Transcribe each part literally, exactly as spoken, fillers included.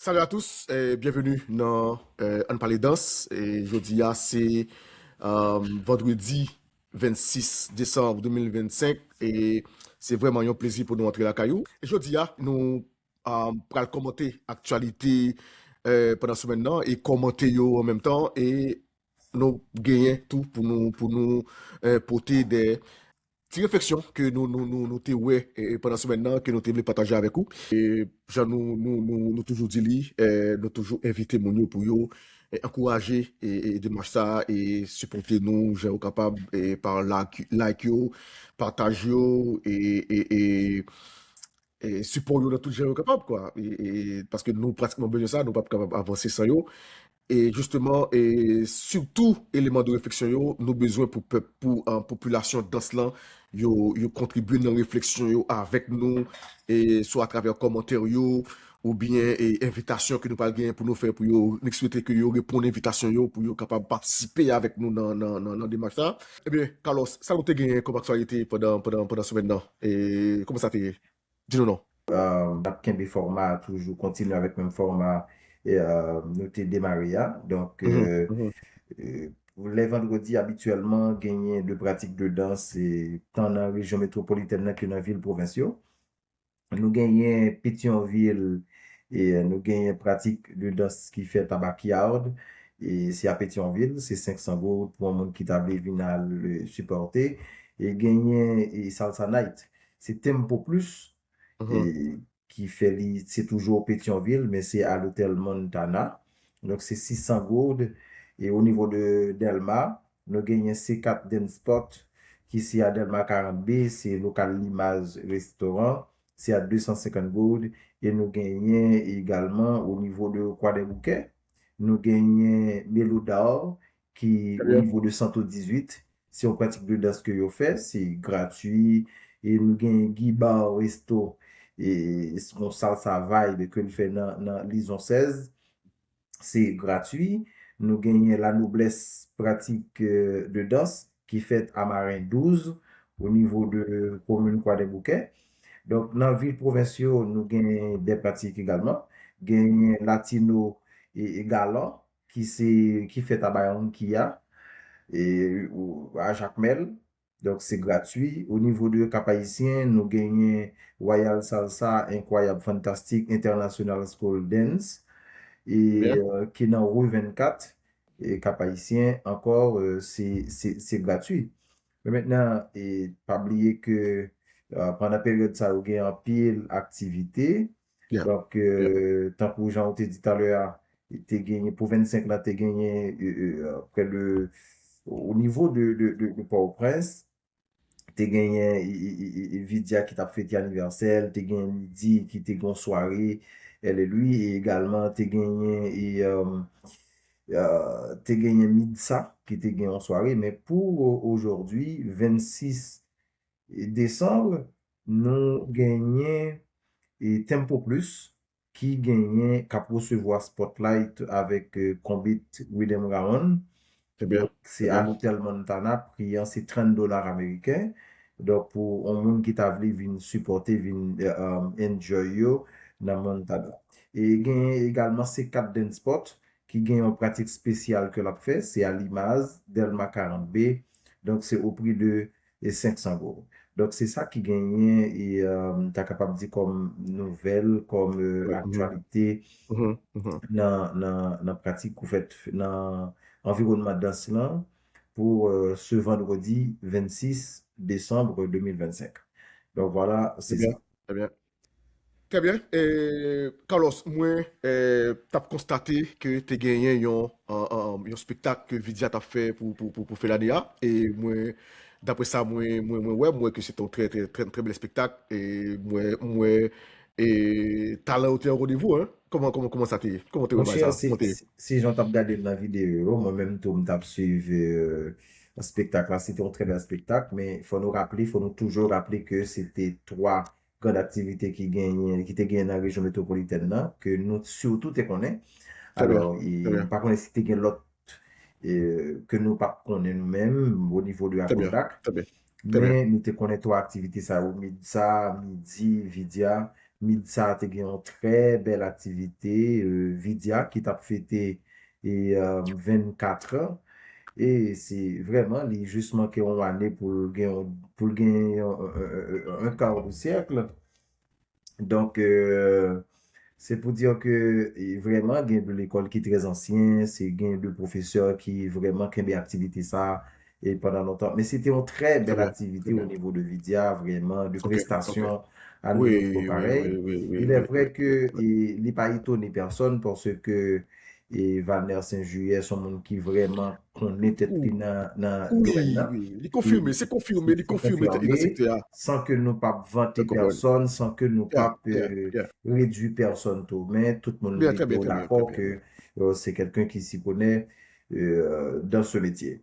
Salut à tous, eh, bienvenue nan eh, Ann Pale Dans. E jodi a se eh, vandredi vennsis desanm de mil vennsenk e se vrèman yon plezi pou nou antre lakay ou. E jodi a, nou eh, pral kòmante aktyalite eh, pandan semèn nan e kòmante yo an menm tan e nou genyen tou pou nou, pou nou eh, pote de ti refleksyon ke nou, nou, nou, nou te wè eh, pandan semèn nan, ke nou te vle pataje avèk ou. E jan nou, nou, nou, nou toujou di li, eh, nou toujou envite moun yo pou yo eh, ankouraje eh, eh, demach sa a e sipòte nou jan yo kapab eh, pa like, like yo, pataj yo e, e, e, e sipò yo nan tout jan yo kapab, kwa. E, e, paske nou pratikman bezwen sa, nou p ap kapab avanse san yo. E jisteman, e sitou eleman de refleksyon yo, nou bezwen pou pèp, pou eh, popilasyon dans lan, yo, yo kontribye nan refleksyon yo avèk nou, e swa atravè kòmantè yo, oubyen e envitasyon ke nou pral genyen pou nou fè pou yo, nou swete ke yo reponn envitasyon yo pou yo kapab patisipe avèk nou nan, nan, nan, nan demach sa. Ebyen, Carlos, sa nou te genyen kòm aktyalite pandan, pandan, pandan semèn nan? E kòman sa te ye? Di nou non. N ap kenbe fòma a toujou, kontinye avèk menm fòma e, eh, nou te demare a. Donk, eh, eh, lè vandredi, abityèlman, genyen de pratik de dans, e, tan nan rejyon metwopolitèn nan ke nan vil pwovens yo. Nou genyen Petyonvil, e, nou genyen pratik de dans ki fèt a Backyard. E se a Petyonvil, se senk san goud pou yon moun ki ta vle vin al eh, sipòte. E genyen e Salsa Night, se Tempo Plus, e, ki fè li, se toujou Petyonvil, men se a lotèl Montana. Donk, se sis san goud. E o nivo de Dèlma, nou genyen C quatre Dance Spot, ki se a Dèlma karant B, se lokal Limaz Restoran, se a de san senkant goud. E nou genyen egalman o nivo de Kwadèboukè, nou genyen Melodar, ki o nivo de Santo dizuit, se yon pratik de dans ke yo fè, se gratui, e nou gen Guy Bar Resto, e se yon salsa vibe ke l fè nan, nan Lizon sèz, se gratui. Nou genyen La Noblesse Pratique eh, de Danse ki fèt a Maren douz, o nivo de komin Kwadèboukè. Donk, nan vil pwovens yo, nou gen de pratik egalman. Genyen Latino e, e Galan, ki se, ki fèt a Barranquilla, e, ou, a Jakmèl. Donk, se gratui. O nivo de Kap Ayisyen, nou genyen Royal Salsa, Incroyable Fantastic, International School Dance, e, eh, ki nan Rue vennkat, e Kap Ayisyen, ankò, eh, se, se, se gratui. Men mentnan, e, pa bliye ke, eh, pandan peryòd sa yo, gen anpil aktivite. Donk, eh, tankou jan ou te di talè a, te genyen, pou vennsenk la, te genyen eh, eh, eh, prè de, o nivo de, de, de, de Pòtoprens, te genyen i- i- i- i- Vidya ki t ap fete anivèsè l, te genyen Midi ki te gen yon sware, Elle et Lui, e egalman te genyen e, um, uh, te genyen Midsa ki te gen yon sware, men pou ojodi, vennsis desanm, nou genyen e Tempo Plus ki genyen, k ap resevwa Spotlight avèk eh, Konbit Riddim Round. Donk, se a Lotèl Montana, pri an se trant dola ameriken. Donk, pou yon moun ki ta vle vin sipòte, vin eh, um, enjoy yo nan Montana. E genyen egalman C quatre Dance Spot ki gen yon pratik espesyal ke l ap fè, se a Limaz, Dèlma karant B. Donk, se o pri de e senk san goud. Donk, se sa ki genyen, e, euh, m ta kapab di kòm nouvèl, kòm euh, aktyalite nan, nan, nan pratik ou fèt nan anviwònman dans lan pou euh, se vandredi vennsis desanm de mil vennsenk. Donk, vwala, se sa. Trè byen. E, Carlos, mwen eh, t ap konstate ke te genyen yon, an- an- yon spektak ke Vidya t ap fè pou, pou, pou, pou fen lane a. E mwen, daprè sa mwen, mwen, mwen wè, mwen wè ke se te yon trè, trè, trè, trè bèl spektak. E mwen, mwen, e talan yo te an randevou, hein? Kòman, kòman, kòman sa te ye? Kòman te wè bagay Monchè, sa? si, Kòman te ye? Si, si jan w t ap gade l nan videyo yo, mwen menm tou, m t ap swiv euh, spektak la. Se te yon trè bèl spektak, men fò nou raple, fò nou toujou raple ke se te twa grand aktivite ki genyen, ki te genyen nan rejyon metwopolitèn nan, ke nou sitou te konnen. Alò, e, m pa konnen si te gen lòt e, ke nou pa t konnen nou menm, o nivo de Akodak, men nou te konnen twa aktivite sa yo, Midsa, Midi, Vidya, Midsa te gen yon trè bèl aktivite, euh, Vidya ki t ap fete e, euh, vennkat an. E se vrèman, li jis manke yon ane pou l gen, pou l gen yon, un, un, un, un quart de siècle. Donk, euh, se pou di ke, e, vrèman, gen de lekòl ki trè ansyen, se gen de pwofesè ki vrèman kenbe aktivite sa a, e pandan lontan. Men se te yon trè bèl aktivite o nivo de Vidya, vrèman, de prestasyon à nouveau pareil. Il est vrai que, e, li pa etone pèsonn paske, e, Valner Saint-Juillet se yon moun ki vrèman konnen tèt li nan, nan domèn nan. Li konfime, se konfime, li konfime tèt li nan sektè a. San ke nou p ap vante pèsonn, san ke nou p ap, euh, redwi pèsonn tou. Men tout moun mete yo dakò ke, euh, se kelken ki s'y connaît, euh, dans ce métier.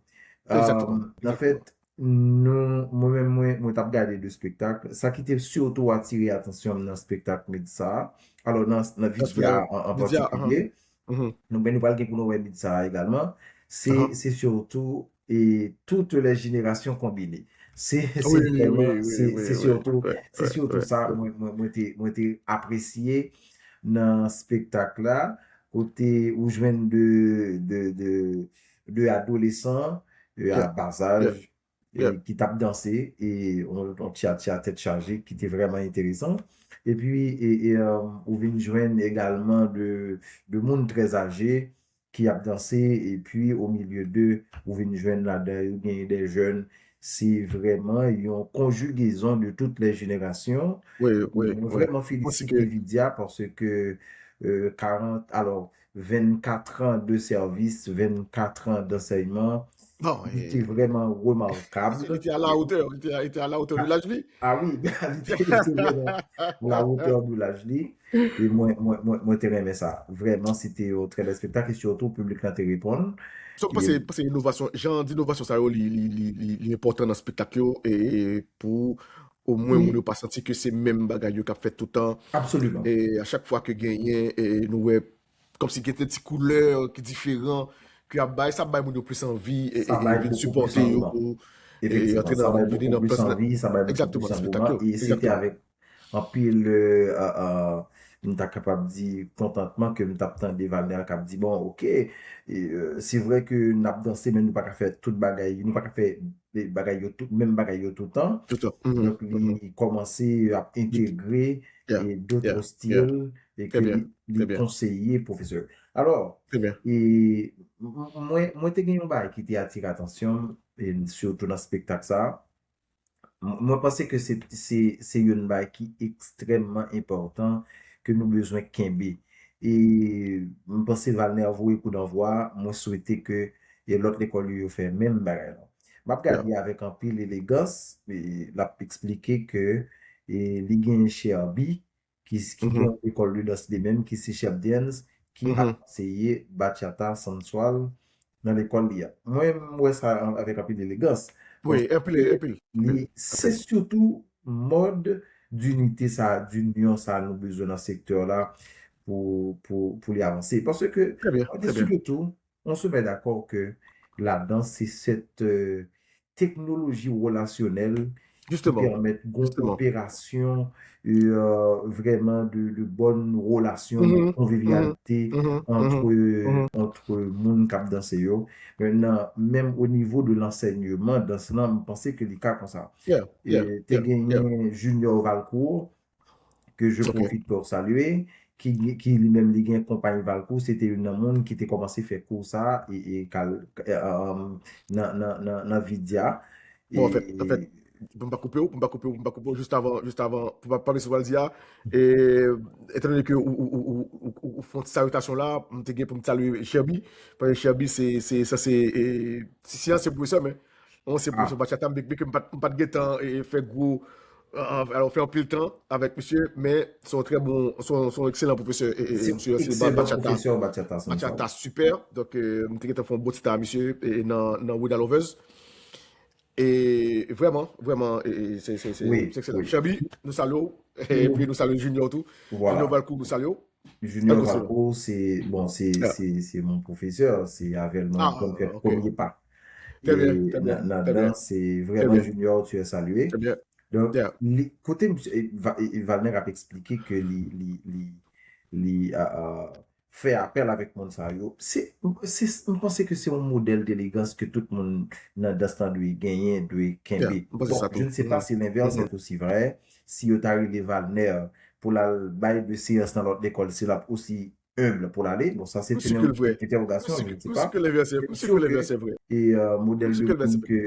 Egzakteman. Euh, an fèt, nou, mwen menm, mwen, mwen t ap gade de spektak. Sa ki te sitou atire atansyon m nan spektak Midsa, alò nan, nan Vidya an, an patikilye, nou, men nou pral gen pou nou wè Midsa egalman, se, se sitou, e, toutes les générations combinées. Se, se vrèman, se, se sitou, se sitou sa mwen, mwen, mwen te, mwen te apresye nan spektak la, kote ou jwenn de, de, de, de adolesan, euh, a ba zaj, e ki t ap danse, e yon, yon tchatcha tèt chaje ki te vrèman enteresan. Epi, e, e, euh, ou vin jwenn egalman de, de moun trè aje ki ap danse, epi o milye de, ou vin jwenn ladan yo, genyen de jèn, se vrèman yon conjugaison de toutes les générations. Mwen vrèman felisite Vidya paske, euh, karant, alò, vennkat an de sèvis, vennkat an d'ansèyman, li te vrèman remakab. Li te à la hauteur, li te, li te à la hauteur de l'âge li. Ah wi, li te, li te vrèman à la hauteur de l'âge li. E mwen, mwen, mwen, mwen te renmen sa. Vrèman, se te yon trè bèl spektak e sitou piblik lan te reponn. So, m panse, panse inovasyon, jan de inovasyon sa yo, li, li, li, li, li enpòtan nan spektak yo, e, e pou omwen moun yo pa santi ke se menm bagay yo k ap fèt toutan. Absoliman. E a chak fwa ke genyen, e nou wè kòmsi gen de ti koulè ki diferan, ki ap bay, sa ap bay moun yo plis anvi, e, e, e vin sipòte yo pou, e, antre nan, vin nan plis anvi, sa bay moun yo plis angouman, e se te avèk anpil, euh, euh, euh, m ta kapab di kontantman ke m t ap tande Valner k ap di, bon, oke, e, euh, se vre ke n ap danse, men nou pa ka fè tout bagay, nou pa ka fè bagay yo tout, menm bagay yo toutan. Donk, li kòmanse ap entegre, e, dòt stil e ke li, li konseye pwofesè. Alò, e, m-, m-, mwen, mwen te gen yon bagay ki te atire atansyon m, e sitou nan spektak sa a. M-, mwen panse ke se, se, se youn bagay ki ekstrèmman enpòtan ke nou bezwen kenbe. E m panse Valner voye koudannvwa, mwen swete ke, e lòt lekòl yo, yo fè menm bagay la. M ap gade avèk anpil elegans, e l ap eksplike ke, e li gen Sherby, ki, ki gen yon lekòl de dans li menm, ki se Sherby Dance, ki ap anseye bachata, sanswal nan lekòl li a. Mwen, m wè sa an-, avèk anpil elegans. Wi, anpil, anpil. Li, se sitou mòd dinite sa, dinyon sa nou bezwen nan sektè la pou, pou, pou li avanse. Paske, trè byen, trè byen, de tou, on se met d'accord que la danse, c'est cette, euh, technologie relationnelle ki pèmèt gon operasyon, euh, vrèman de, de bòn relasyon, de konvivyalite ant, ant moun k ap danse yo. Mentnan, menm o nivo de lansèyman dans lan, m panse ke li ka konsa. E te genyen Junior Valcourt, que je profite pour saluer, ki, ki li menm li gen konpayi Valcourt, se te youn nan moun ki te kòmanse fè kou sa, e, e, kal-, e, um, nan, nan, nan, nan Vidya. Bon, anfèt, anfèt, pou m pa koupe w, pou m pa koupe w, pou m pa koupe w, jis avan, jis avan, pou pa, pa bliye sa w pral di a, e, etandone ke ou, ou, ou fè yon ti salitasyon la, m te gen pou m salye Sherby, paske Sherby se, se, sa se, e, si, si ansyen pwofesè, men, yon ansyen pwofesè bachata, m, byenke m pa t, m pa t gentan, e, fè gwo, e, alò, fè anpil tan avèk misye, men se yon trè bon, se yon, se yon ekselan pwofesè, e, e, e, misye anseye bachata, bachata sipè. Donk, e, m te gentan fè yon bon ti tan a misye, e, nan, nan Weda Lovers. E vrèman, vrèman, e, e, se, se, se, se ekselan. Sherby, nou salye w. Epi nou salye Junior tou. Junior Valcourt, nou salye w. Junior Valcourt, se, bon, se, se, se mon pwofesè, se avè l mwen konn fè premye pa. E nan, nan dans, se vrèman Junior, tu es salué. Donk, li, kote misye, e, Va- e, e Valner ap eksplike ke li, li, li, li a, a, fè apèl avèk moun sa yo, se, se, m panse ke se yon modèl delegans ke tout moun nan dans lan dwe genyen, dwe kenbe. Bon, je ne sais pas si l'inverse est aussi vrai, si yo ta rele Valner pou l al bay de seyans nan lòt lekòl, si l ap osi enb pou l ale. Bon, sa se une interrogation, je ne sais pas. M si ke lenvès se vre. E modèl de moun ke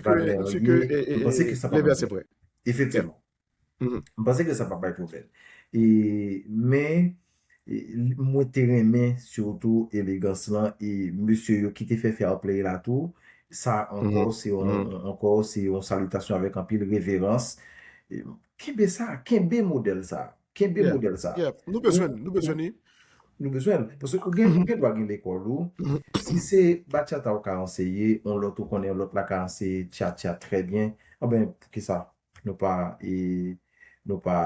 Valner ye, m panse ke sa pa bay pwoblèm. Efektivman. M panse ke sa pa bay pwoblèm. E, men, e, mwen te renmen sitou elegans lan e mesye yo ki te fè fair play la tou. Sa ankò se yon, ankò se yon salitasyon avèk anpil reverans. E, kenbe sa, kenbe modèl sa. Kenbe modèl sa. Nou bezwen, nou bezwen li. Nou bezwen. Paske ou gen, ou gen dwa gen lekòl ou. Si se bachata ou ka anseye, yon lòt ou konnen, yon lòt la ka anseye cha-cha trè byen. Anben, poukisa nou pa, e, nou pa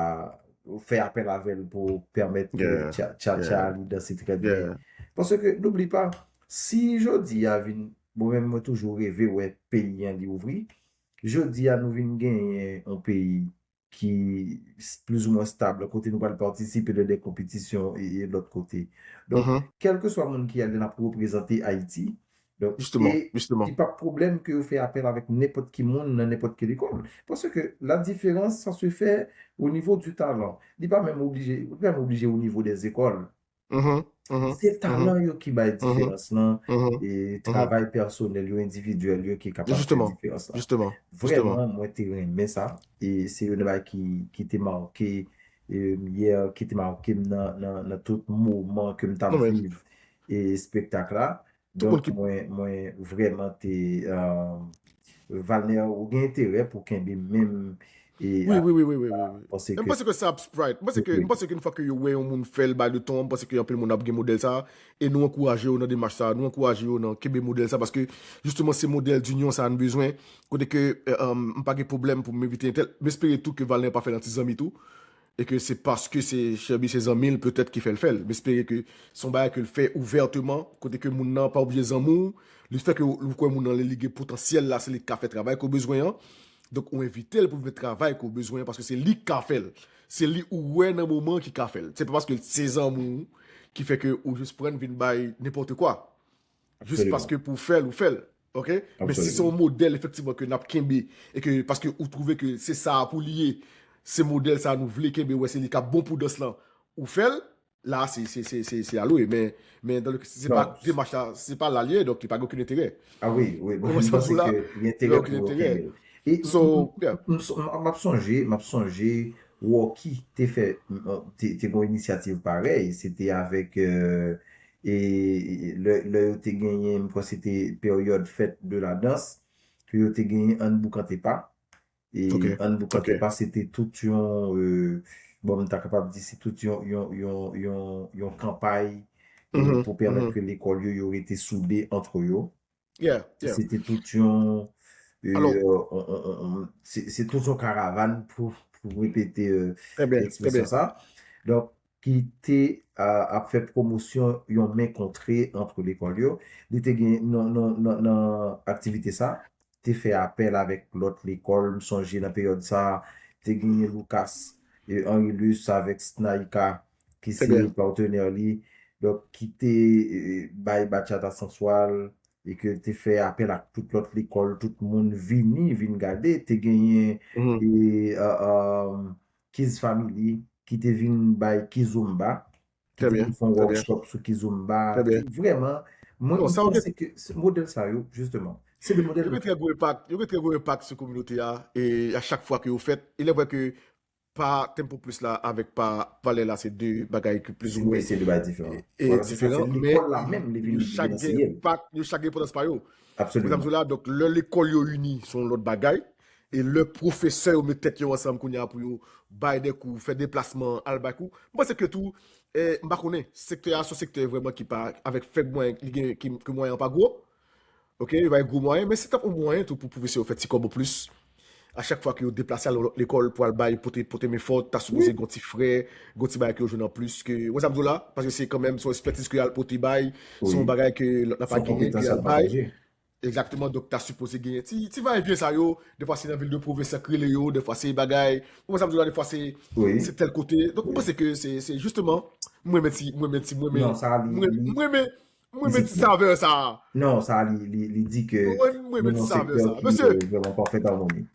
fè apèl avè l pou pèmèt ke cha-cha li danse trè byen? Paske, n'oublie pas, si jodi a vin, mwen menm, mwen toujou reve wè peyi an li ouvri. Jodi a, nou vin genyen yon peyi ki plizoumwen stab, kote nou pral patisipe nan de konpetisyon e, e lòt kote. Donk, kèlkeswa moun ki ale, n ap reprezante Ayiti. Donk, e li p ap pwoblèm ke yo fè apèl avèk nenpòt ki moun nan nenpòt ki lekòl. Paske la différence, ça se fait au niveau du talent. Li pa menm oblije, li pa menm oblije au niveau des écoles. Se talan yo ki bay diferans lan, e travay pèsonèl yo, endividyèl yo ki kapab fè diferans lan. Vrèman, mwen te renmen sa. E se youn nan bagay ki, ki te make, e, yè, ki te make m nan, nan, nan tout moman ke m t ap viv e espektak la. Donk, mwen, mwen vrèman te, e, Valner, ou gen enterè pou kenbe menm e, wi, wi, wi, wi, wi, wi, wi. E m panse ke sa ap Sprite. M panse ke, m panse ke yon fwa ke yo wè yon moun fè l bay de ton, m panse ke anpil moun ap gen modèl sa. E nou ankouraje yo nan demach sa. Nou ankouraje yo nan kenbe modèl sa paske, jisteman, se modèl dinyon sa nou bezwen. Kote ke, e, e, m pa gen pwoblèm pou m envite entèl. M espere tou ke Valner pa fè l an ti zanmi tou. E ke se paske se Shelby se zanmi l petèt ki fè l fè l. M espere ke se yon bagay ke l fè ouvèteman, kote ke moun nan pa oblije zanmi w. Li fè ke ou kwè moun nan li, li gen potansyèl la, se li k ka fè travay ke w bezwen an. Donk, ou envite l pou l vin travay ke w bezwen an, paske se li k ka fè l. Se li ou wè nan moman ki ka fè l. Se pa paske l se zanmi w ki fè ke ou jis pran l vin bay nenpòt kwa. Jis paske pou fè l, ou fè l. Oke? Men si se yon modèl, efektivman, ke n ap kenbe, e ke, paske ou twouve ke se sa a pou li ye, se modèl sa a nou vle kenbe, wè se li k ap bon pou dans lan, ou fè l, la, se, se, se, se, se a lwe. Men, men dan le, se pa demach la, se pa la l ye, donk li pa gen okenn enterè. A wi, wi, bon, m panse ke gen enterè pou yo kenbe l. E m, m, m, m ap sonje, m ap sonje, Rocky te fè, te, te gen yon inisyativ parèy, se te avèk, e, e, e, lè, lè yo te genyen, m kwè se te peryòd fèt de la dans, ke yo te genyen Ann Boukante Pa. E Ann Boukante Pa, se te tout yon, e, bon, m ta kapab di, se tout yon, yon, yon, yon, yon kanpay, e, pou pèmèt ke lekòl yo, yo rete soude antre yo. Se te tout yon, e, on, on, on, on, se, se tout yon karavàn pou, pou repete, e, ekspresyon sa. Donk, ki te, a, ap fè pwomosyon yon men kontre antre lekòl yo. Li te gen nan, nan, nan, nan aktivite sa, te fè apèl avèk lòt lekòl. M sonje nan peryòd sa, te genyen Lucas, e, Henrilus avèk Snaïka, ki se patnè li. Donk, ki te, e, bay bachata sensual, e ke te fè apèl ak tout lòt lekòl, tout moun vini, vin gade. Te genyen, e, a, a, Kids Family, ki te vin bay kizomba, ki te vin fè yon workshop sou kizomba. Vrèman, mwen, mwen panse ke se modèl sa yo, jisteman, se de modèl. Yo gen trè gwo enpak, yo gen trè gwo enpak sou kominote a, e a chak fwa ke yo fèt, e lè vre ke pa Tempo Plus la avèk pa Valè la, se de bagay ki plizoumwen, e, diferan, men yo chak gen enpak, yo chak gen enpòtans pa yo. Absoliman. Donk, lè lekòl yo ini, se yon lòt bagay. E lè pwofesè yo met tèt yo ansanm kounye a pou yo bay de kou, fè deplasman, al bay kou. M panse ke tou, e, m pa konnen, sektè a se yon sektè vrèman ki pa, avèk fèb mwayen, li gen, ki, ke mwayen an pa gwo. Oke, yo bay gwo mwayen, men se tankou mwayen tou pou pwofesè yo fè ti kòb anplis. A chak fwa ke yo deplase al lòt lekòl pou al bay, pote, pote men fò, ta sipoze gen yon ti frè, gen yon ti bagay ke yo jwenn anplis ke, wè sa m di w la, paske se kanmenm, se yon ekspètiz ke y al pote bay, se yon bagay ke lòt la pa genyen, ke y al bay. Egzakteman, donk ta sipoze genyen ti, ti va e vyen sa yo. Defwa se nan vil de pwovens k rele yo, defwa se bagay. Ou konprann sa m di w la, defwa se, se tèl kote. Donk, mwen panse ke se, se jisteman, mwen renmen ti, mwen renmen ti, mwen renmen, mwen renmen, mwen renmen ti savè sa. Non, sa li, li, li di ke nou nan yon sektè ki vrèman pa fèt amoni.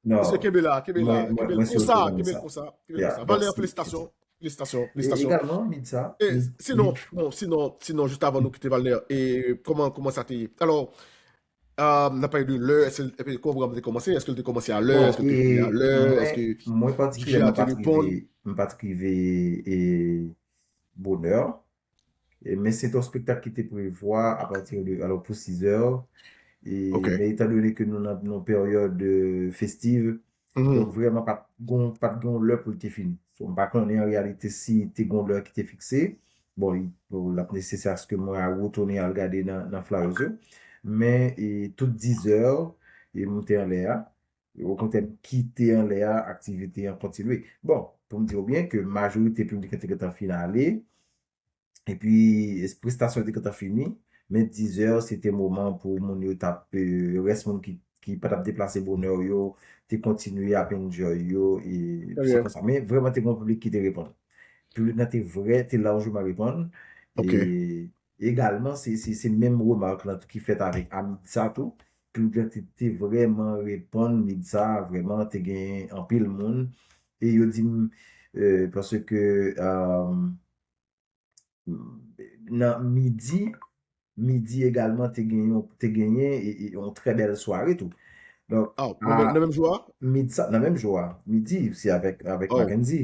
Non. Mesye, kenbe la, kenbe la, kenbe l konsa, kenbe l konsa, kenbe l konsa. Valnè, felisitasyon, felisitasyon, felisitasyon. E egalman, Midsa, e sinon, bon, sinon, sinon, jis avan nou kite Valnè, e kòman, kòman sa te ye? Alò, euh, n ap pale de lè, èske, èske pwogram te kòmanse, èske l te kòmanse a lè, èske l te fini a lè, èske jij la te reponn? Mwen patikilyèman, m pa t rive, m pa t rive, e, bonè. E, men se te yon spektak ki te prevwa apati de, alò, pou sizè. E, men etandone ke nou nan yon peryòd, euh, festiv, donk vrèman pa t gon, pa t gen yon lè pou l te fini. So, m pa konnen an reyalite si te gon lè ki te fikse. Bon, l ap nesesè aske mwen a retounen al gade nan, nan flyers yo. Men, e, tout dizè, e, m te anlè a. Okontrè, m kite anlè a, aktivite an kontinye. Bon, pou m di w byen ke majorite piblik lan te gentan fin ale, epi prestasyon te gentan fini, men dizè, se te moman pou moun yo t ap, euh, rès moun ki, ki pa t ap deplase bonè yo, te kontinye ap enjoy yo, e sa konsa. Men vrèman, te gen yon piblik ki te reponn. Piblik lan te vrè, te lajman reponn. E egalman, se, se, se menm remak lan tou ki fèt avèk a Midsa tou. Piblik lan te, te vrèman reponn Midsa, vrèman te gen anpil moun. E yo di m, euh, paske, euh, nan midi, midi egalman te genyen, te genyen e, e yon trè bèl sware tou. Donk, nan menm jou a? Midsa, nan menm jou a, midi, se avèk, avèk Mackendy.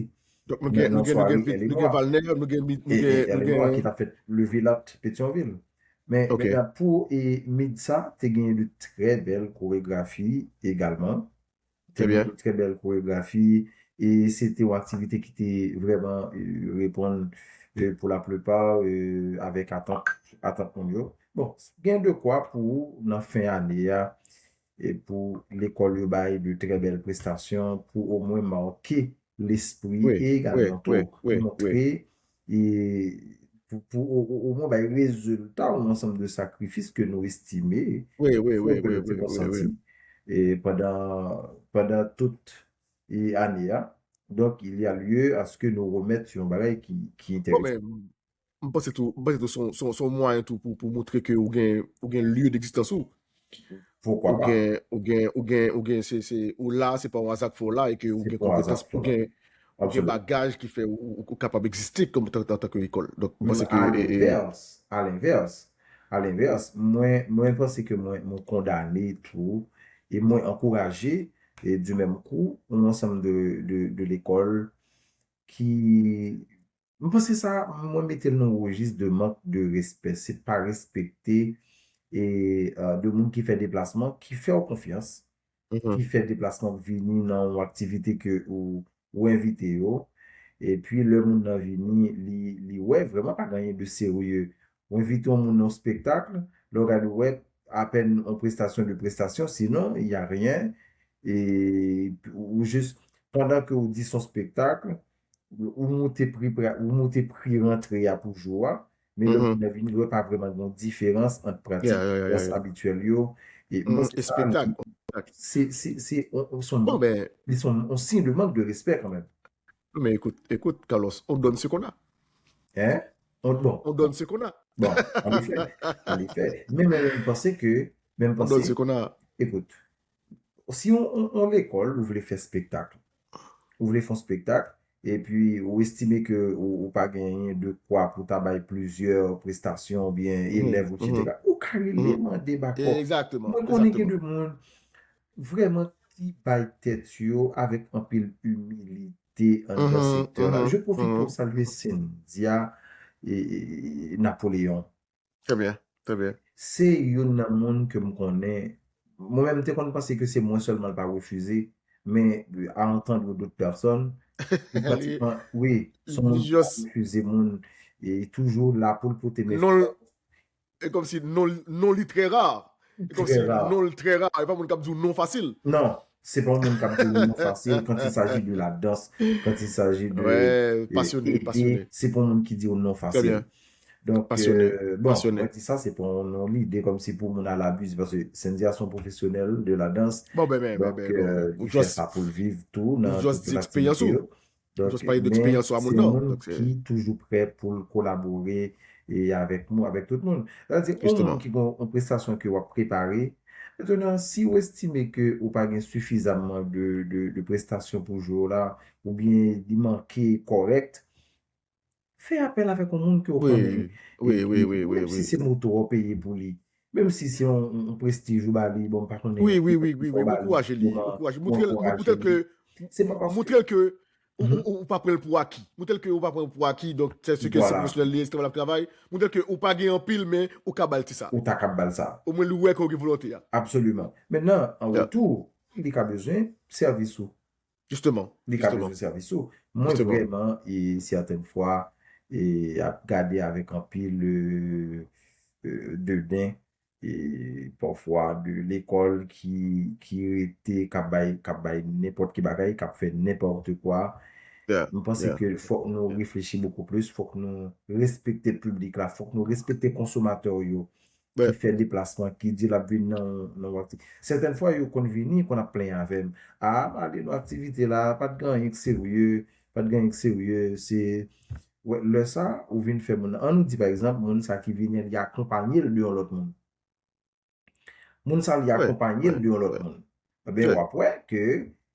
Donk, nou gen, nou gen, nou gen Valnè, nou gen, nou gen, nou gen ki t ap fèt Levilat, Petyonvil. Men, men pou, e, Midsa, te genyen de trè bèl koregrafi egalman. Te gen de trè bèl koregrafi, e se te yon aktivite ki te vrèman, e, reponn, e, pou laplipa, e, avèk atant, atant moun yo. Bon, gen de kwa pou nan fen ane a, e pou lekòl yo bay de trè bèl prestasyon, pou omwen make lespri e egalman tou montre e pou, pou o, o, omwen bay rezilta yon ansanm de sakrifis ke nou estime ke nou te konsanti e pandan, pandan tout e ane a. Donk, il y a lieu à ce que nou remèt yon bagay ki, ki enteresan. M panse tou, m panse tou se yon, se yon, se yon mwayen tou pou, pou montre ke ou gen, ou gen lye degzistans ou. Ou gen, ou gen, ou gen, ou gen, se, se, ou la, se pa yon aza k fè w la, e ke ou gen konpetans, ou gen, ou gen bagaj ki fè ou, ou, ou kapab egziste kòm, antan, antan ke lekòl. Donk, m panse ke, e, e, alenvès, alenvès, alenvès, mwen, mwen panse ke mwen, mwen kondane tou, e mwen ankouraje, e du menm kou, yon ansanm de, de, de lekòl ki M panse sa, mwen mete l nan rejis de mank de respè. Se pa respekte e, euh, de moun ki fè deplasman, ki fè w konfyans, ki fè deplasman pou vini nan yon aktivite ke ou, ou envite yo. Epi lè moun nan vini, li, li wè vrèman pa gen anyen de serye. Ou envite yon moun nan yon spektak, lè w gade w wè apèn yon prestasyon de prestasyon, sinon, y a rien. E ou jis, pandan ke ou di s on spektak, ou moute pri, ou moute pri rantre a pou jou a, men lè moun nan vini, l wè pa vrèman gen yon diferans ant pratik dans abityèl yo e mwen se sa m di. Se, se, se, on, on, se on, li se on, on siy de mank de respè kanmenm. Men ekout, ekout, Carlos, on donne ce qu'on a. Hein? On, bon. On donne ce qu'on a. Bon, an efè, an efè. Men, men, men m panse ke, men m panse, ekout, si on, on, on lekòl, ou vle fè spektak, ou vle fè yon spektak, epi ou estime ke ou, ou pa genyen de kwa pou ta bay plizyè prestasyon oubyen elèv, etsetera, ou ka rele mande bakòp. Mwen konnen gen de moun vrèman ki bay tèt yo avèk anpil imilite anndan sektè la. Je profite pou salye Cynthia e, e, e Napoléon. Trè byen, trè byen. Se youn nan moun ke m konnen. Mwen menm, m te konn panse ke se mwen sèlman l pa refize, men a entendre d'autres personnes, li pratikman, wi, se yon moun ki pa refize moun, e toujou la pou l pote men fò. E kòmsi non, non li trè ra. E kòmsi non li trè ra. E pa moun k ap di w non fasil. Non, se pa yon moun k ap di w non fasil quand il s'agit de la danse, quand il s'agit de, e, e, e se pa yon moun ki di w non fasil. Donk, pasyone, euh, bon, pasyone. Mwen di sa, se pa yon, yon lide kòmsi pou moun al abize, paske Sandy a se yon pwofesyonèl de la dans. Bon, ben, ben, ben, donk, ben, euh, bon, li fè sa pou l viv tou nan tout aktivite yo. Donk, just pale de eksperyans ou a moun nan. Donk, se yon moun ki toujou prè pou l kolabore e avèk nou, avèk tout moun. Sètadi, yon moun ki gen yon prestasyon ke w ap prepare, mentnan, si w estime ke ou pa gen sifizamman de, de, de prestasyon pou jwe w la, oubyen li manke kòrèk, fè apèl avèk yon moun ke w konnen. Wi, wi, wi, wi, wi. Menm si se moto w peye pou li, menm si se yon, yon, yon prestij ou ba li, bon, m pa konnen. Wi, wi, wi, wi, wi, ou ankouraje li, ou ankouraje li. Montre l, montre l ke, montre l ke ou, ou, ou pa pran l pou aki. Montre l ke ou pa pran l pou aki, donk, se, se ke se pwofesyonèl li ye, se travay l ap travay. Montre l ke ou pa gen anpil, men ou ka ba l ti sa. Ou ta kab ba l sa. Omwen li wè ke ou gen volonte a. Absoliman. Mentnan, an retou, li ka bezwen sèvis ou. Jisteman, li ka bezwen sèvis ou. Mwen vrèman, e sèten fwa, e ap gade avèk anpil, euh, euh, deden, e pafwa de lekòl ki, ki rete, k ap bay, k ap bay nenpòt ki bagay, k ap fè nenpòt kwa. M panse ke fòk nou reflechi bokou plis, fòk nou respekte piblik la, fòk nou respekte konsomatè yo ki fè deplasman, ki di l ap vin nan, nan yon akti-, sèten fwa, yo konn vini, konn ap plenyen avè m. A, m ale nan aktivite la, pa t gen anyen k serye, pa t gen anyen k serye, se, wè, lè sa, ou vin fè moun nan. An nou di, pa egzanp, moun sa ki vini an, li akonpanye l de yon lòt moun. Moun sa, li akonpanye l de yon lòt moun. Ebyen, w ap wè ke,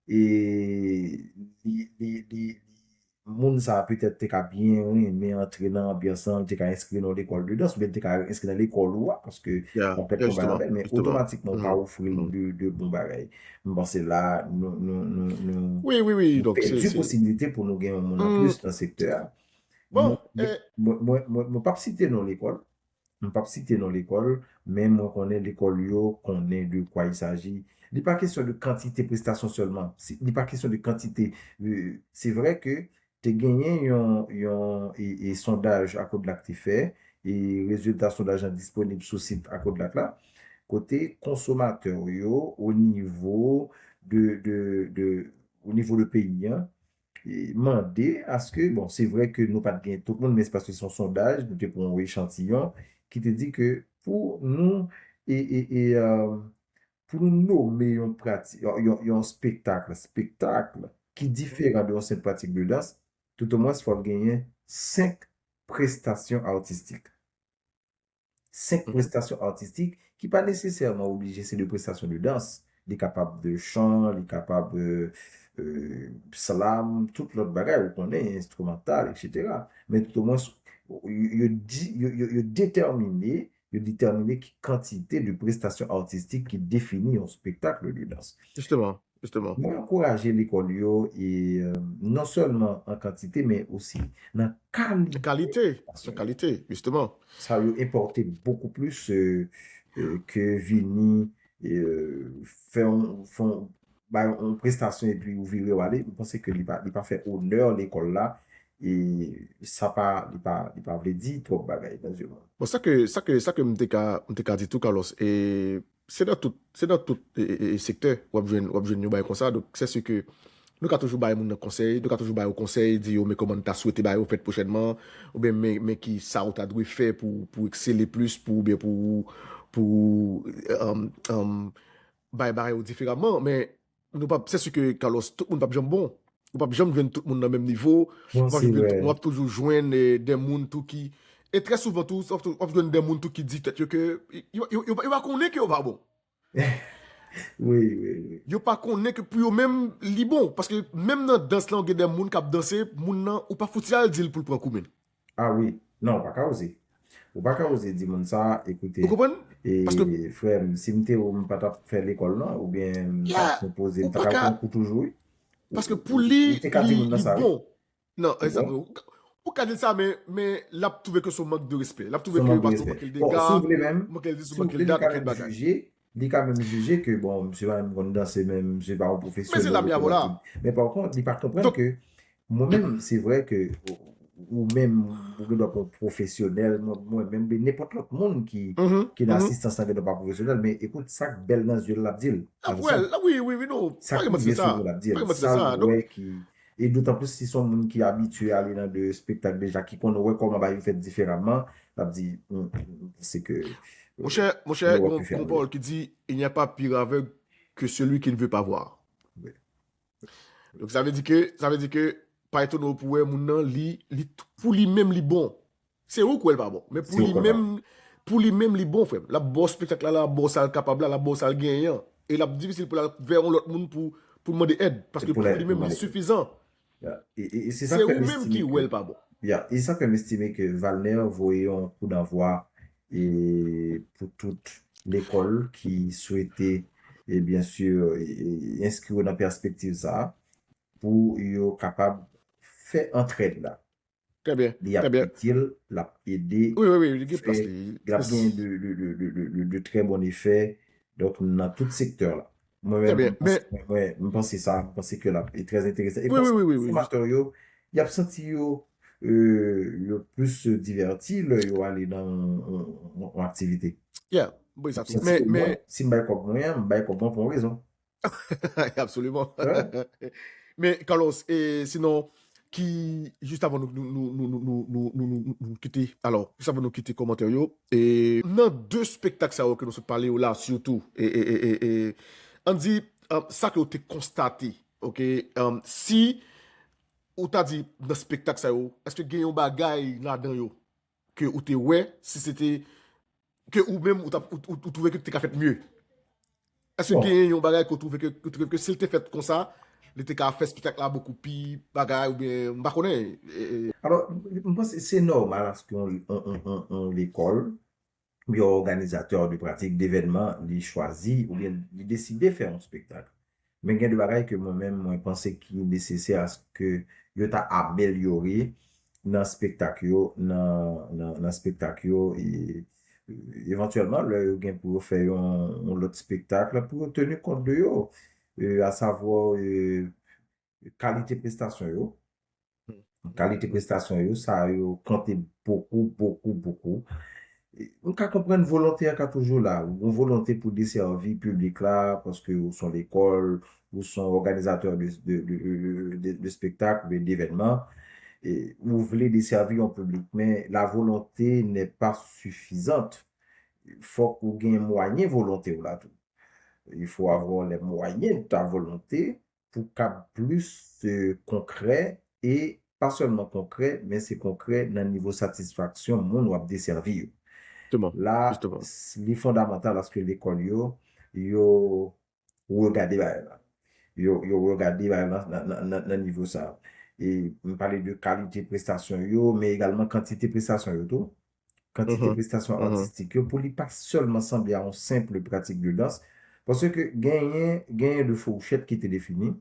e, li, li, li, moun sa petèt te ka byen renmen antre nan anbyans lan, li te ka enskri nan lekòl de dans, oubyen li te ka enskri nan lekòl ou a, paske w ap fè konba avè l, men otomatikman, ou pa ofri l de, de bon bagay. M panse la, nou, nou, nou, nou, nou pèdi posibilite pou nou gen yon moun anplis nan sektè a. Bon, mwen, mwen, mwen, mwen, mwen p ap site non lekòl, M p ap site non lekòl, men mwen konnen lekòl yo konnen de quoi il s'agit. Li pa kesyon de kantite prestasyon sèlman. Se, li pa kesyon de kantite. Euh, se vre ke te genyen yon, yon, e, e sondaj Akodlak te fè, e rezilta sondaj lan disponib sou sit Akodlak la, kote konsomatè yo, o nivo de, de, de, o nivo de peyi an, e mande aske, bon, se vre ke nou pa t gen tout moun, men se paske se yon sondaj, nou te pran yon echantiyon, ki te di ke pou nou, e, e, e, euh, pou nou nome yon prati-, yon, yon, yon spektak, spektak ki diferan de yon senp pratik de dans, toutomwens fò l genyen senk prestasyon atistik. Senk prestasyon atistik ki pa nesesèman oblije se de prestasyon de dans. Li kapab de chan, li kapab, euh, euh, slam, tout lòt bagay, ou konnen, enstrimantal, etsetera. Men toutomwens, yo, yo di, yo, yo, yo detèmine, yo detèmine ki kantite de prestasyon atistik ki defini yon spektak de dans. Jisteman. Jisteman. Mwen ankouraje lekòl yo, e, euh, non sèlman an kantite, men osi nan kalite. Kalite, nan kalite, jisteman. Sa yo enpòte bokou plis, euh, euh, ke vini, euh, fè yon, fè yon, bay yon prestasyon epi ou vire w ale. Mwen panse ke li pa, li pa fè onè lekòl la, e sa pa, li pa, li pa vle di twòp bagay nan zye mwen. Bon, sa ke, sa ke, sa ke m te ka, m te ka di tou, Carlos, e se nan tout, se nan tout, e, e, e, sektè w ap jwenn, w ap jwenn yon bagay konsa. Donk, se si ke nou ka toujou bay moun nan konsèy, nou ka toujou bay yo konsèy, di yo, men kòman n ta swete bagay yo fèt pwochènman, oubyen men, men ki sa ou ta dwe fè pou, pou eksele plis, pou, oubyen pou, pou, um, um, bay bagay yo diferaman. Men nou p ap, se si ke, Carlos, tout moun p ap janm bon. Ou p ap janm jwenn tout moun nan menm nivo. Ou p ap janm jwenn tout moun, w ap toujou jwenn, eh, de moun tou ki, e trè souvan tou, w ap tou, w ap jwenn de moun tou ki di tèt yo ke yo, yo, yo, yo pa konnen ke yo pa bon. Wi, wi, wi. Yo pa konnen ke pou yo menm, li bon. Paske menm nan dans lan, ou gen de moun k ap danse, moun nan, ou pa fouti al di l pou l pran kou men. A wi. Non, ou pa ka oze. Ou pa ka oze di moun sa, ekoute, ou konprann? E, frè m, si m te ou, m pa t ap fè lekòl, non, oubyen m t ap konpoze, m ta ka pran kou toujou, wi. Paske pou li, li, li bon. Non, egzanp, ou ka, ou ka di l sa, men, men l ap twouve ke se yon mank de respè. L ap twouve ke paske ou manke l dega, ou manke l dis, ou manke l dat, ou manke l bagay. Li ka menm jije ke, bon, misye pa menm konn danse, men misye pa yon pwofesyonèl. Men se la m ye a la. Men pa kont, li pa konprann ke mwen menm, se vre ke ou, ou menm, ou gen dwa pa yon pwofesyonèl, mwen, mwen menm, men nenpòt lòt moun ki, ki nan asistans lan gen dwa pa pwofesyonèl, men ekout, sa k bèl nan zye l, l ap di l. Ap wè l, wi, wi, wi, non. Sa k byen sou zye l, l ap di l. Sa l wè ki, e dotanplis si se yon moun ki abitye ale nan de spektak deja, ki konn wè kòman bagay yo fèt diferaman, l ap di, "M, m, m panse ke, euh, Monchè, monchè, nou wè gon, gon pawòl ki di, il n'y a pas pire aveugle que celui qui ne veut pas voir." Wi. Donk, sa vle di ke, sa vle di ke, pa etone w pou wè moun nan, li, li, pou li menm, li bon. Se ou k wè l pa bon. Men pou li menm, pou li menm, li bon, frè m. L ap ba w spektak la, l ap ba w sa l kapab la, l ap ba w sa l genyen an. E l ap difisil pou l al vè yon lòt moun pou, pou l mande èd. Paske pou li menm, li sifizan. Ya. E, e, e se sa Se k fè ou m menm estime ki ke, wè l pa bon. Ya. E sa k fè m estime ke Valner voye yon koudavwa e pou tout lekòl ki swete, e byen si, e, e, enskri yo nan pèspektiv sa a, pou yo kapab fè antrèd la. Trè byen, Li ap trè byen. itil, l ap ede, Wi, wi, wi, li gen fè, plas li. l ap gen de, de, de, de, de, de, de trè bon efè, donk, nan tout sektè la. Mwen Trè menm, byen, mwen panse, men mwen, mwen, mwen panse sa, mwen panse ke l ap, e trè enteresan. E Wi, wi, wi, wi, wi. Konsomatè yo, y ap santi yo, euh, yo plis divèti lè yo ale nan yon, yon, yon, yon aktivite. Yeah, m wè sa tou. Santi Men, ke men, mwen, si m bay kòb mwen an, m bay kòb mwen pou yon rezon. Absoliman. Wi. Men, Carlos, e sinon, ki, jis avan nou, nou, nou kite, alò, jis avan nou kite kòmantè yo, e nan de spektak sa yo ke nou sot pale yo la, sitou, e, e, e, e, e, ann di, um, sa ke w te konstate, oke, um, si ou ta di nan spektak sa yo, èske gen yon bagay ladan yo ke ou te wè, si se te, ke ou menm, ou, t ap, ou, ou, ou twouve ke te ka fèt mye? Èske Bon. gen yon bagay ke ou twouve ke, ke ou twouve ke si l te fèt konsa, li te ka fè spektak la bokou pi bagay, oubyen, m pa konnen, e, e, Alò, m, m panse se nòmal aske yon, yon, yon, yon, yon lekòl, yon òganizatè de pratik, devènman, li chwazi, oubyen li deside fè yon spektak. Men gen de bagay ke mwen menm, mwen panse ki nesesè aske yo ta amelyore nan spektak yo, nan, nan, nan spektak yo, e, e, evantyèlman, lè yo gen pou yo fè yon, yon lòt spektak, pou yo teni kont de yo, e, asavwa, e, kalite prestasyon yo. Hmm. Kalite prestasyon yo, sa yo konte bokou, bokou, bokou. E, m ka konprann volonte a ka toujou la. Yon volonte pou desèvi piblik la, paske ou se yon lekòl, ou se yon òganizatè de, de, de, de, de, de spektak, de, devènman. E, ou vle desèvi yon piblik, men la volonté n'est pas suffisante. Fòk ou gen mwayen volonte w la tou. Il faut avoir les moyens de ta volonté pou kab plis, euh, konkrè e pa sèlman konkrè, men se konkrè nan nivo satisfaksyon moun w ap desèvi yo. Jisteman, La, jisteman. s- li fondamantal aske lekòl yo, yo regade bagay la. Yo, yo regade bagay la nan, nan, nan, nan nivo sa. E m pale de kalite prestasyon yo, men egalman kantite prestasyon yo tou. Kantite Mhm. prestasyon Mhm. atistik yo, pou li pa sèlman sanble a yon senp pratik de dans, paske genyen, genyen de fouchèt ki te defini.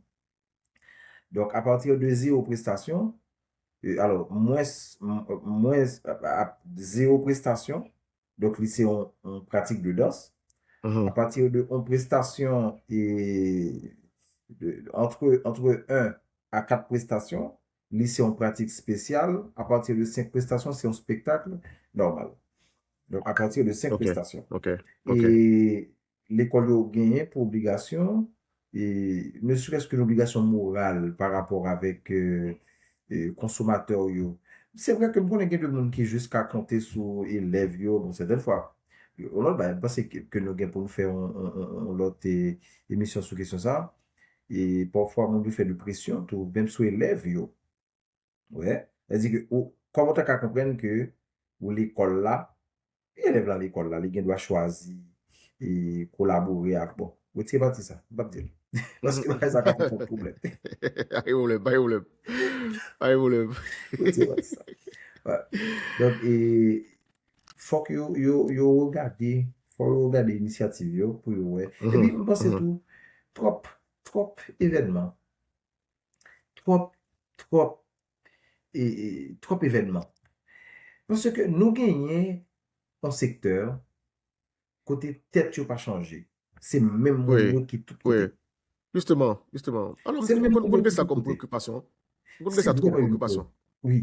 Donk, apati de zewo prestasyon, e, alò, mwens, m- mwens, a, a, zewo prestasyon, donk li se yon, yon pratik de dans. Mhm. Apati de yon prestasyon, e, de, entre, entre un a kat prestasyon, li se yon pratik espesyal. Apati de senk prestasyon, se yon espektak nòmal. Donk, apati de senk Ok, prestasyon. ok, ok. E lekòl yo genyen pou obligasyon, e ne serait-ce que yon obligasyon moral pa rapò avèk, e, e, konsomatè yo. Se vre ke m konnen gen de moun ki jis ka konte sou elèv yo, bon, sètèn fwa. Yon lòt bagay, m panse ke, ke nou gen pou nou fè yon, yon, yon, yon lòt, e, emisyon sou kesyon sa. E pafwa, moun yo fè de presyon tou, menm sou elèv yo. Wè. Sètadi ke, ou, kòman w ta ka konprann ke ou lekòl la, elèv la lekòl la, li gen dwa chwazi e kolabore ak, bon, retire pati sa, m p ap di l. Paske bagay sa ka fè twòp pwoblèm. Pa gen pwoblèm, pa gen pwoblèm. Pa gen pwoblèm. Retire pati sa. Wè. Donk, e, fòk yo, yo, yo regade, fòk yo regade inisyativ yo pou yo wè. Mhm. Epi, m panse Mhm. tou, twòp, twòp evènman. Twòp, twòp, e, e, twòp evènman. Paske nou genyen yon sektè kote tèt yo pa chanje. Se menm moun Wi, yo ki tout wi. kote. Jisteman, jisteman. Alò, Se ou menm konn, ou moun konn yo gen ki sa tout kòm kote. pwokipasyon. Ou konn gen Se sa tou kòm menm pwokipasyon. Wi,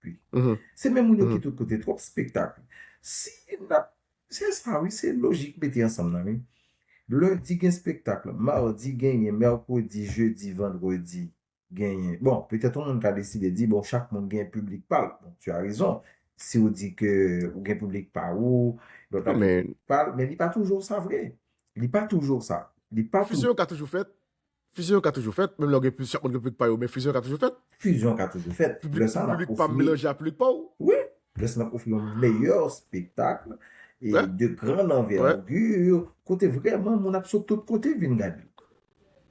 wi. Mhm. Se menm moun yo ki Mhm. tout kote. Twòp espektak. Si n ap, se sa, wi, se lojik mete ansanm nan, wi. Lendi gen espektak, madi genyen, mèkredi, jedi, vandredi genyen. Bon, petèt yon moun ka deside di, bon, chak moun gen piblik pa l. Bon, tu as raison. Si w di ke ou gen piblik pa ou, lòt la gen piblik pa l, men li pa toujou sa vre. Li pa toujou sa. Li pa toujou. Fizyon ka toujou fèt. Fizyon ka toujou fèt, menm lè w gen plizyè moun gen piblik pa yo, men fizyon ka toujou fèt. Fizyon ka toujou fèt. Piblik, piblik pa m melanje ak piblik pa w. Wi. Lè sa n ap ofri yon meyè espektak e de gran anvègi, kote vrèman moun ap sot tout kote vin gade.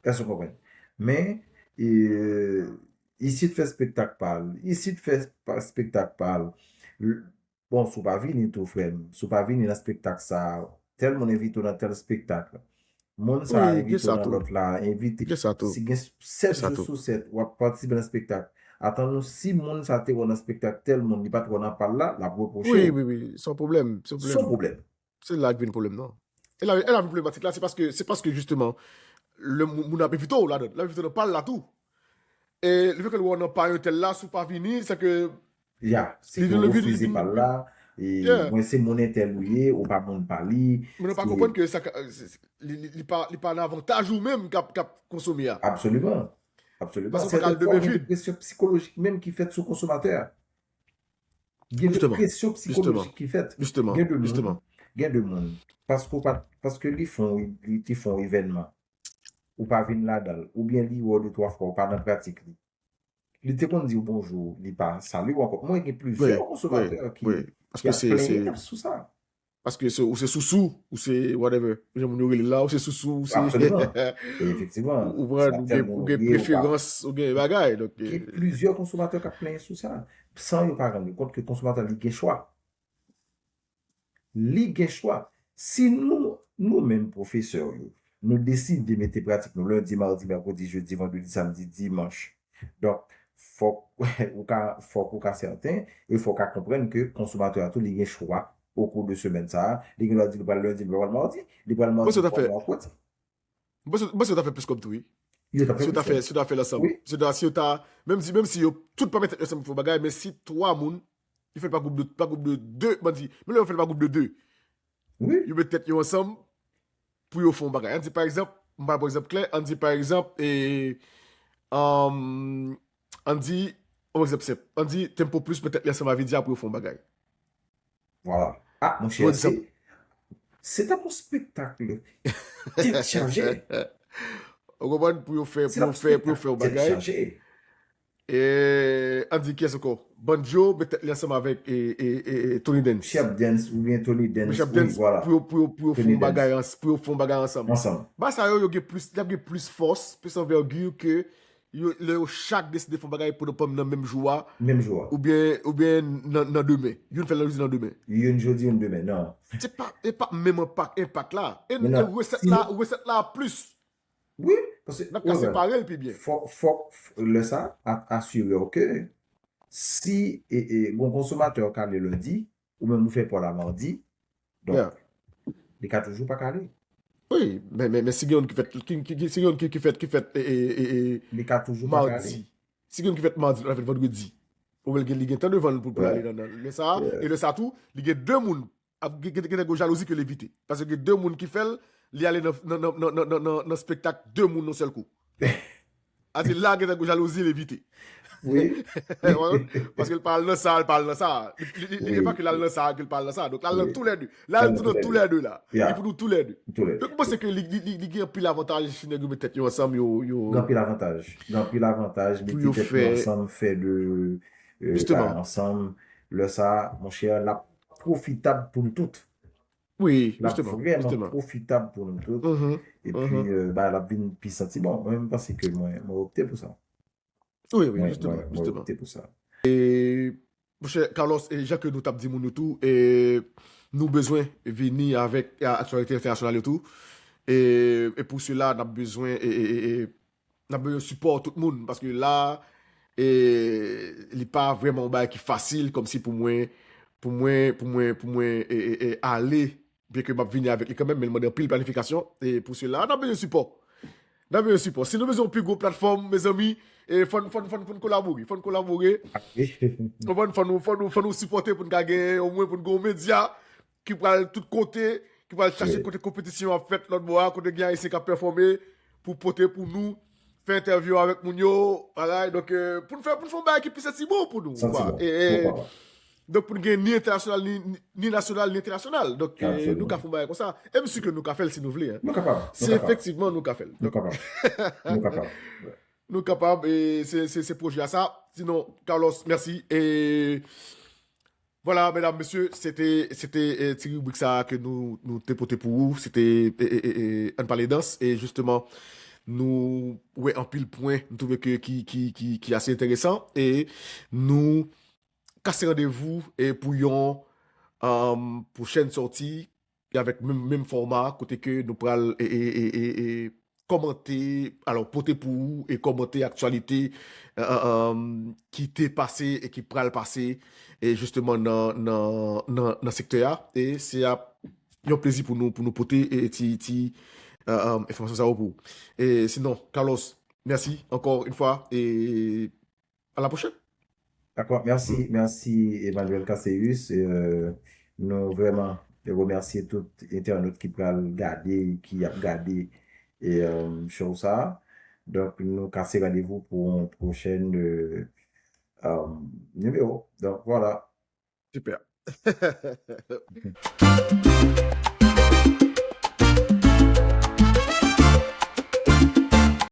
Èske w konprann? Men, e, isit fè espektak pa l, isit fè espektak pa l. Bon, si w pa vini tou, frè m, si w pa vini nan espektak sa a, tèl moun envite w nan tèl espektak. Moun sa a envite w nan lòt la, envite. Si gen sèt jou sou sèt, w ap patisipe nan espektak. Atann nou, si moun sa te wè w nan espektak tèl moun, li pa t wè w nan pa l la, l ap repwoche w. Wi, wi, wi, se yon pwoblèm, se yon pwoblèm. Se yon pwoblèm. Se la k vin pwoblèm nan. E la, e la vin pwoblematik la, se paske, se paske jisteman, le moun, moun ap envite w ladan, l ap envite w nan pa l la tou. E lefètke l wè w nan pa entèl la, si w pa vini, se ke Ya, se ke w refize pa l la, e mwen se moun entèl ou ye, ou pa moun pa li. Men nou pa konprann ke sa, li, li, li pa, li pa nan avantaj ou menm k ap, k ap konsome a. Absoliman. Absoliman. Paske w pa ka al demen vid. Gen de presyon sikolojik menm ki fèt sou konsomatè a. Gen de presyon sikolojik ki fèt. Gen de moun, gen de moun, paske w pa, paske li fè yon, li te fè yon evènman, ou pa vin ladan l, oubyen li wè w de twa fwa, ou pa nan pratik li. Li te konn di w bonjou, li pa salye w ankò. Mwen gen plizyè konsomatè ki, ki ap plenyen sou sa. Paske se, ou se sousou, ou se whatever. Jan moun yo rele l la, ou se sousou, ou se. Absoliman. Efektivman. Ou pran, ou gen, ou gen preferans, ou gen bagay. Donk, gen plizyè konsomatè k ap plenyen sou sa. San yo pa rann yo kont ke konsomatè li gen chwa. Li gen chwa. Si nou, nou menm pwofesè yo, nou deside mete pratik nou lendi, madi, mèkredi, jedi, vandredi, samdi, dimanch. Donk, fòk ou ka, fòk ou ka sèten e fòk ou ka konprann ke konsomatè a tou, li gen chwa okou de semèn sa a. Li gen dwa di li pral lendi, li pral madi, li pral madi, li pral mèkredi. Bon, se ta fè plis kòb tou, wi. Si w ta fè, si w ta fè l ansanm. Se ta, si w ta, menm si, menm si yo tout pa met tèt yo ansanm pou fè yon bagay, men si twa moun, yo fè l pa gwoup de, pa gwoup de de, m di, men lè yo fè l pa gwoup de de, yo met tèt yo ansanm pou yo fè yon bagay. Ann di, pa egzanp, m pral pran egzanp klè, ann di, pa egzanp, e, ann di, yon egzanp senp, ann di, Tempo Plus met tèt li ansanm avè Vidya pou yo fè yon bagay. Vwala. A, monchè, se, se tankou spektak, tèt chaje. Ou konprann? Pou yo fè, pou yo fè, pou yo fè yon bagay. E, ann di kiyès ankò? Banjo met tèt li ansanm avèk, e, e, e, e, Tony Dance. Chef Dance oubyen Tony Dance, wi, vwala. Pou yo, pou yo, pou yo fè yon bagay ans-, pou yo fè yon bagay ansanm. Ansanm. Ba sa yo, yo gen plis, y ap gen plis fòs, plis anvègi ke yo, lè yo chak deside fè yon bagay pandan, pandan nan menm jou a, menm jou a, oubyen, oubyen nan, nan demen. Youn fè l nan jodi, nan demen. Youn jodi, youn demen, non. Se pa, e pa menm enpak, enpak la. E resèt la, resèt la plis. Wi, paske n ap ka separe l pi byen. Fòk, fòk, lè sa, a, asire w ke si, e, e, gon konsomatè kale lendi, ou menm ou fè pa w la madi, donk, li ka toujou pa kale. Wi, men, men, men si gen youn ki fèt, ki, ki, ki, si gen youn ki, ki fèt, ki fèt, e, e, e, e, li ka toujou pa kale. Madi. Si gen youn ki fèt madi, lòt la fèt vandredi. Ou wè l gen, li gen tan devan l pou, pou l ale nan, nan lè sa a. E lè sa a tou, li gen de moun ap gen, gen, gen, gen jalouzi ke l evite. Paske gen de moun ki fè l, li ale nan, nan, nan spektak de moun yon sèl kou. A di la, gen tan gen jalouzi, l evite. Wi. Paske l pa al nan sa, l pa al nan sa. Li, li, li, li, e pa ke l al nan sa, ke l pa al nan sa. Donk, l al nan toulède. L al nan toulède la. Li pou nou toulède. Donk, mwen panse ke li, li, li, li gen anpil avantaj si nèg yo met tèt yo ansanm, yo, yo. Gen anpil avantaj. Gen anpil avantaj, mete tèt yo ansanm, fè de, e, bagay ansanm. Lè sa, monchè, l ap pwofitab pou nou tout. Wi, jisteman, jisteman. L ap vrèman pwofitab pou nou tout. Epi, e, bagay la ap vin pi santi bon. Mwen, mwen panse ke mwen, mwen opte pou sa. Wi, wi, jisteman, jisteman. Mwen, mwen opte pou sa. E, monchè Carlos, e jan ke nou t ap di moun yo tou, e, nou bezwen vini avèk, e, aktyalite entènasyonal yo tou. E, e pou sela, n ap bezwen, e, e, e, e, n ap bezwen sipò tout moun, paske la, e, li pa vrèman yon bagay ki fasil, kòmsi pou mwen, pou mwen, pou mwen, pou mwen, e, e, e, ale, byenke m ap vini avèk li kanmenm, men l mande anpil planifikasyon, e pou sela, n ap bezwen sipò. N ap bezwen sipò. Si nou bezwen yon pi gwo platfòm, mezanmi, e fò n, fò n, fò n, fò n kolabore, fò n kolabore. Konprann? Fò nou, fò nou, fò nou sipòte pou n ka gen, omwen pou n gen yon medya, ki pral tout kote, ki pral chache kote konpetisyon ap fèt lòt bò a, kote gen Ayisyen k ap pèfòme, pou pote pou nou, fè entèvyou avèk moun yo, bagay. Donk, e, pou n fè, pou n fè yon bagay ki pi santi bon pou nou, kwa. E, e, Donk, pou n gen ni entènasyonal, ni, ni, ni nasyonal, ni entènasyonal. Donk, eh, nou ka fè yon bagay konsa. E m si ke nou ka fè l si nou vle, hein. Nou kapab. Se efektivman nou ka fè l. Nou kapab. Nou kapab. Nou kapab, e se, se, se pwojè a sa. Sinon, Carlos, mèsi. E vwala, medam, mesye, se te, se te, eh, ti ribrik sa ke nou, nou te pote pou ou. Se te, eh, eh, eh, eh, Ann Pale Dans. E jisteman, nou wè anpil pwen, nou twouve ke ki, ki, ki, ki ase enteresan. E nou kase randevou, eh, pou yon, um, pwochèn sòti, e avèk menm, menm fòma, kote ke nou pral, e, e, e, e, e, kòmante, alò, pote pou ou, e kòmante aktyalite, eh, eh, um, ki te pase e ki pral pase, e jisteman nan, nan, nan, nan sektè a. E se ap yon plezi pou nou, pou nou pote, e, ti, ti, eh, um, enfòmasyon sa yo pou ou. E sinon, Carlos, mèsi ankò yon fwa, e à la prochaine. Dakò, mèsi, mèsi Emmanuel Casséus. Euh, nou vrèman remèsye tout entènot ki pral gade, ki ap gade e, euh, show sa. Donk, nou kase randevou pou yon pwochèn, euh, euh, nimewo. Donk, vwala. Super.